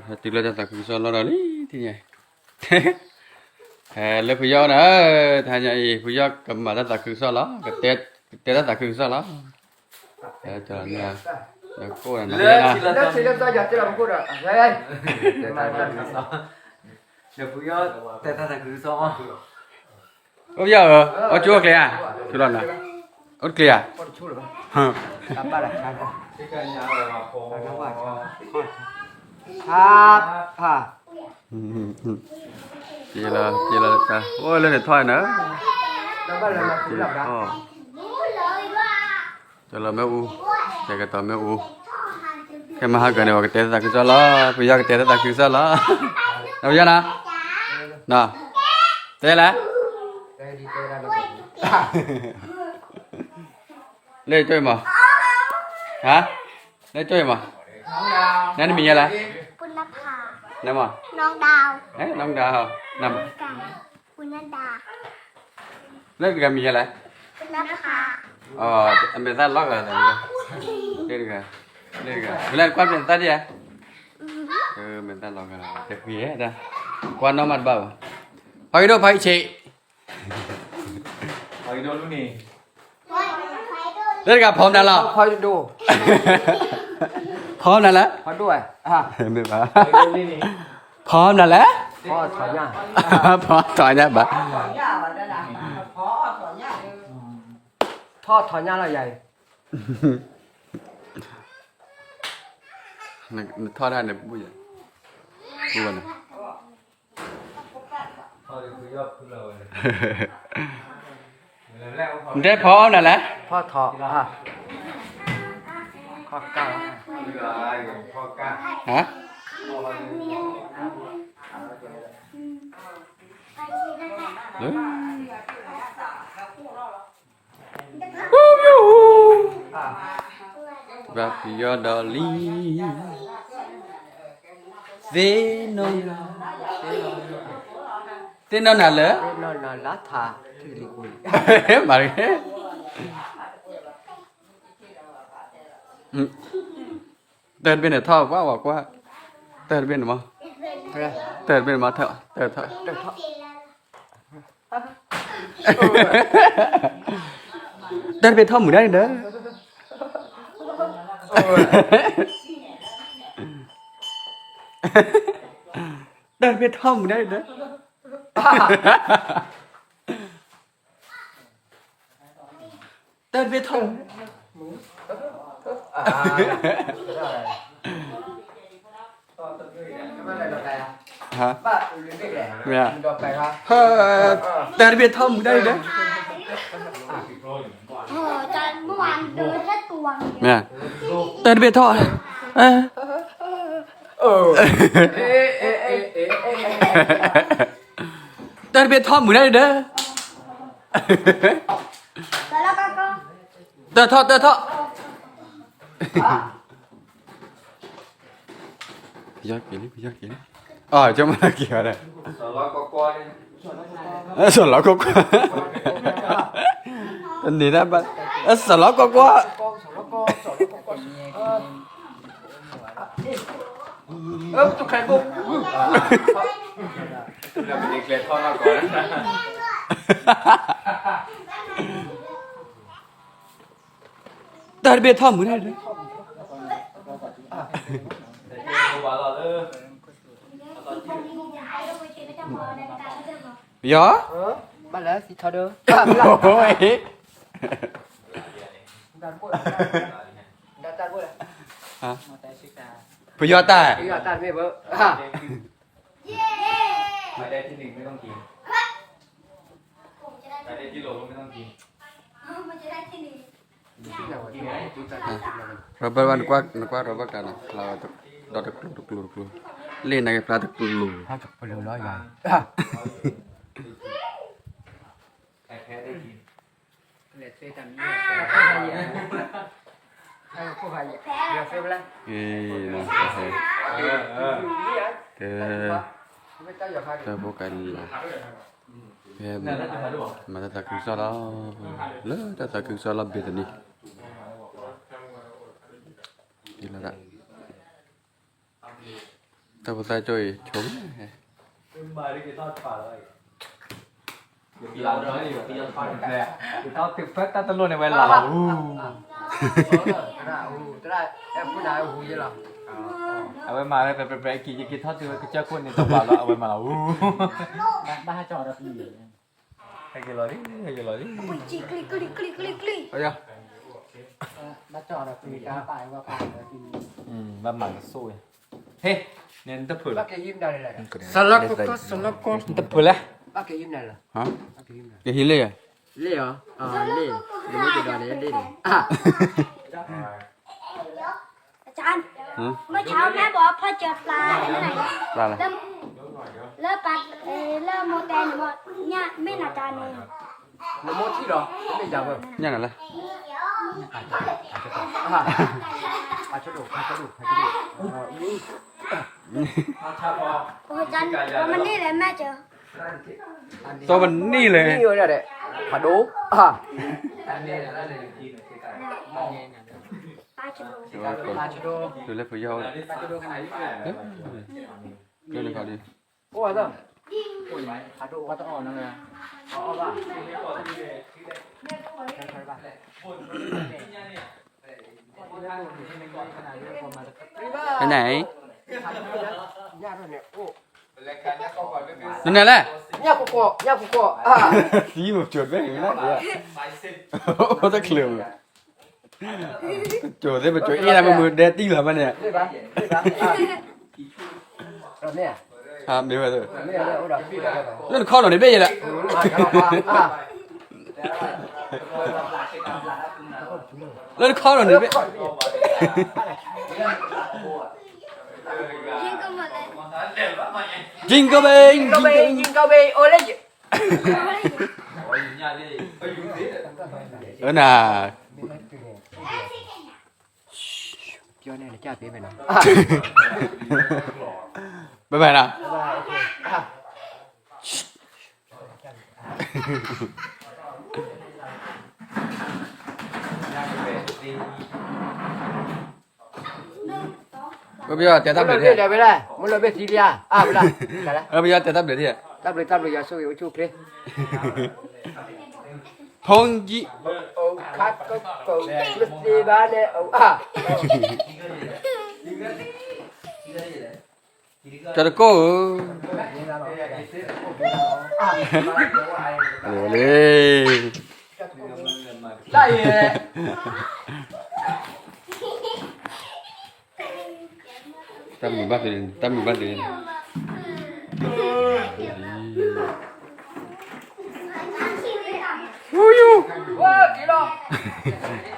တုၤလၢတၢ်သးခုကစီၣ်လီၤဒီးလံ ထံၣ်ညါ, ဟဲလၢဖုယီၢ်နၤ, တဟါညါအံၤ ဖုယီၢ်ကမၤတၢ်သးခုကစီၣ်လီၤ, ကတဲတၢ်သးခုကစီၣ်လီၤ, ဒီးကိၣ်နၤ, လၢဆံလၢသီယၤတဲလီၤပကိၣ်ဒီး, ဒီးဖုယီၢ်တဲတၢ်သးခုကစီၣ်, အိၣ်ဖုယီၢ်ဧၢ, အိၣ်ကၠိအိၣ်ကျဲဧါ, ထူလီၤနၤ, အိၣ်တကျဲဧါ, ဟါ, ဟါ, က့ၤလီၤ က့ၤလီၤတၢ် အိၣ်လၢန့ၣ်ထီၣ်နၤ, က့ၤထီၣ်, ကလီၤမ့ၣ်အူ, ကဲကတီၤမ့ၣ်အူ, ခဲမဟါကန့ၣ် ပကတဲသးခုကစီၣ်လီၤ, ပယီၤကတဲသးခုကစီၣ်လီၤ, နပယီၤနၤ, န, တဲလဲၣ်, လၢကၠိအံၤမး, ဟါ, လၢကၠိအံၤမး, နနမံၤယဲလဲၣ်, နမး, น้องดาว, နမး, လၢတဂၤမံၤယဲလဲၣ်, အမဲာ်သၣ်လီၤဂာ်, လၢတဂၤ, လၢတဂၤ, မ့ၢ်လဲၣ်ကွၢ်မဲာ်သၣ်ဒ်ဧါ, မဲာ်သၣ်လီၤဂာ်, တဃံ, ကွၢ်နီၢ်မးတဘၣ်ဘၣ်, ဖီကဒိၣ်ဖီအံၤဆံး လၢတဂၤဖီမနုၤလီၤ, ဖီဒိၣ်, ဖီမနုၤလဲၣ်, မ့ၢ်ဘၣ်, ဖီမနုၤလဲၣ်, ဖီထီၣ်ညၣ်ဘၣ်, ထီၣ်ထီၣ်ညၣ်လီၤယၤအံၤ, နထီၣ်တၢ်န့ၣ် ပူၤယၤ, ပူၤဘၣ်န့ၣ် နတဲဖီအီၣ်နၤလဲၣ်, ဖီထီၣ်, ဖီကၢ်, ဟါ, ဘၣ်ပယီၤဒီးလံ, သ့ၣ်နီၣ်, သ့ၣ်နီၣ်နၤလၢ, မၤတဂ့ၤ, တၢ်တဘ့ၣ်န့ၣ်ထီၣ်ကွၢ်ဝဲကွၢ်, တၢ်တဘ့ၣ်န့ၣ်မး, တၢ်တဘ့ၣ်န့ၣ်မး, တၢ်တဘ့ၣ်ထီၣ်မုာ်ဒၣ်န့ၣ်ဒီး, တၢ်တဘ့ၣ်ထီၣ်မုာ်ဒၣ်န့ၣ်ဒီး, တၢ်တဘ့ၣ်ထီၣ်, တၢ်တဘ့ၣ်ထီၣ်မုာ်ဒၣ်န့ၣ်ဒီး, တၢ်တဘ့ၣ်ထီၣ်, တၢ်တဘ့ၣ်ထီၣ်မုာ်ဒၣ်န့ၣ်ဒီး, တၢ်ထီၣ် တၢ်ထီၣ်, ပယီၤက့ၤလံ ပယီၤက့ၤလံ, အကၠီမၤက့ၤဝဲဒၣ်, စီၤလီၤကီကီ, တန့ၢ်ဒၣ်ဘၣ်, စီၤလီၤကီကီ, တၢ်တဘ့ၣ်ထီၣ်မုာ်ဒၣ်န့ၣ်ဒီး, ပယီၤ, ဘၣ်လၢသံထီဒီး, ပယီၤတၢ်, ပယီၤတၢ်မ့ၢ်ဘၣ်, ရဘၢၣ်ဘၣ် နကွၢ် နကွၢ်ရဘၢၣ်ကးနီၤ ဖျါဝဲ ဒီးတကျိၤတကျိၤတကျိၤ, လ့ၣ်နကဖျါတကျိၤ, ဖျါတကျိၤလီၤယၤ, ကဲ, တၢ်ဖိကလီၤ, ဖဲမၤတၢ်သးခုကစီၣ်လီၤ, လၢတၢ်သးခုကစီၣ်လီၤ ဘ့းသနံၣ်, ဒ်လီၤဒၣ်, တၢ်ဖိသၣ်ကၠီအံၤ ဆိ ကထီၣ်တုၤဖဲတၢ်တလိၣ်န့ၣ်ဝဲလီၤလီၤအူ, အဝဲမၤဝဲ ပဲပဲပဲ က့ၤက့ၤထီၣ်တုၤဝဲကစၢၢ်ခိၣ်န့ၣ် တဘၣ်လီၤ အဝဲမၤလီၤအူ, ဘၣ်ဟဲကၠီဒီး ဟဲက့ၤလီၤလံ ဟဲက့ၤလီၤလံ, ဘၣ်ကၠီဒီး ဘၣ်မၤကဆိၣ်ဝဲ, ဟ့ၣ်, နတဖုးလီၤ, နတဖုးလဲၣ်, ကဟံးလ့ၣ်ဧါ, လ့ၣ်ဧါ, လ့ၣ်, မ့ၢ်ဆါမ့ၢ်ဘီဖီၣ်စၢၤပျၢ်, ပျၢ်လဲၣ်, လၢပှၤ, လၢမိၢ်တဲန့ၣ်မ့ၢ်, မ့ၢ်နၤတၢ်န့ၣ်, နမိၢ်ထံၣ်လီၤ, မ့ၢ်ယၤဘၣ်, ညၣ်နၤလဲၣ်, ပမ့ၢ်န့ၣ်လဲၣ်, ဖးဒိၣ်, တုၤလၢပယီၤ, တုၤလၢခီဒုး, ဖဲန့ၣ်, နနဲလဲၣ်, သံမုာ်ကၠိၣ်တဘ့ၣ်န့ၣ်, အိၣ်တချုးမုာ်, ကၠိၣ်သ့ၣ် ပကၠိၣ်အ့ၣ်ဒၣ်မုာ်မုာ်ဒဲတံၢ်လီၤမးန့ၣ်, မ့ၢ်ဝဲ, လၢနခီနီၢ်န့ၣ်ဘ့ၣ်ယဲလဲၣ်, လၢနခီနီၢ်န့ၣ်ဘ့ၣ်, Jingle bell, jingle bell, အၢနၤ, ဘၣ်ဘၣ်နၤ, ပပယီၤတဲတၢ်ဘျုးထံ, ပပယီၤတဲတၢ်ဘျုးထံ, ဖုန်းကြီး, ကတကိၣ်ဧၢ, လၢ တၢ်မုာ်ဘၣ်သ့, တၢ်မုာ်ဘၣ်သ့န့ၣ်, ဝူယူ, ဝဲက့ၤလီၤ,